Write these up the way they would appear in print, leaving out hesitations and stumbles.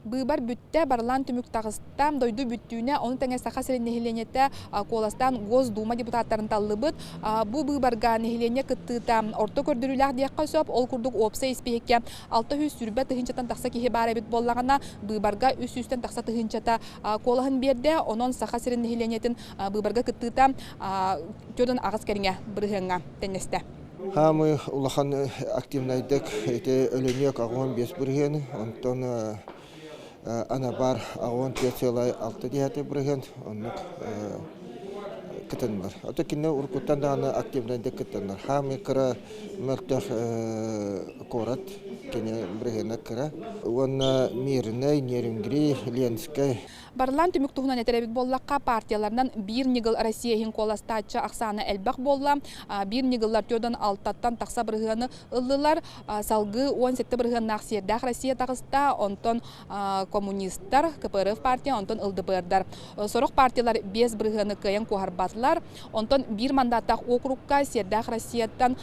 Быыбар бүттэ, барылаан түмүк таҕыста. Дойду бүттүүнэ, ону тэҥэ Саха сирин нэһилиэнньэтэ куоластаан Госдума депутаттарын таллыбыт. Бу быыбарга нэһилиэнньэ кыттыыта орто көрдөрүүлээх диэххэ сөп. Ол курдук уопсай испииһэккэ 620 тыһыынчаттан тахса киһи баар эбит буоллаҕына, быыбарга 300-тэн тахса тыһыынчата куолаһын биэрдэ. Онон Саха сирин нэһилиэнньэтин быыбарга кыттыыта 48 кэриҥэ бырыһыаҥҥа тэннэстэ. Хаамыы улахан активнайдык ити Өлөнүөк 85 бырыһыаны, онтон Анабар 84,6 бырыһыан оннук кытыннар. Ото кине уруккуттан даҕаны активнайдык кыттаннар. Хаамыы кыра мөлтөх куорат кини бырыһыана кыра. Уонна Мирнэй, Нерюнгри, Ленскэй. Барылаан түмүк туһунан этэр эбит буоллахха, партияларынан биир ньыгыл Россия иһин куоластааччы ахсаана элбэх буолла. Биир ньыгыллар түөртэн алтаттан тахса бырыһыаны ыллылар. Салгыы 17 бырыһыаннаах Сиэрдээх Россия таҕыста, онтон коммунистар, КПРФ партия, онтон ЛДПРдар. Сорох партиялар 5 бырыһыаны кыайан куоһарбатылар. Онтон биир мандаттаах округка Сиэрдээх Россияттан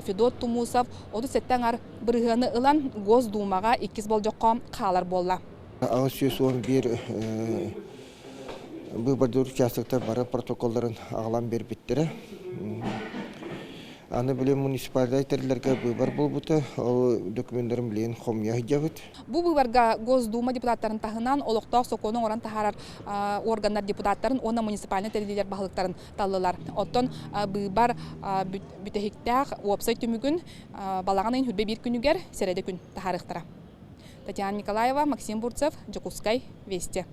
Федот Тумусов 37 аҥар бырыһыаны ылан Госдумаҕа иккис болдьоххо хаалар буолла. 811 быыбардыыр участоктар бары протоколларын аҕалан биэрбиттэрэ. Аны билин муниципальнай тэриллэргэ быыбар буолбута, ол документарын билигин хомуйа сылдьабыт. Бу быыбарга Госдума депутаттарын таһынан олохтоох сокуону оҥорон таһаарар органнар депутаттарын уонна муниципальнай тэриллиилэр баһылыктарын таллылар. Оттон быыбар бүтэһиктээх уопсай түмүгүн балаҕан ыйын 21 күнүгэр сэрэдэ күн таһаарыахтара. Татьяна Николаева, Максим Бурцев, Дьокуускай, Вести.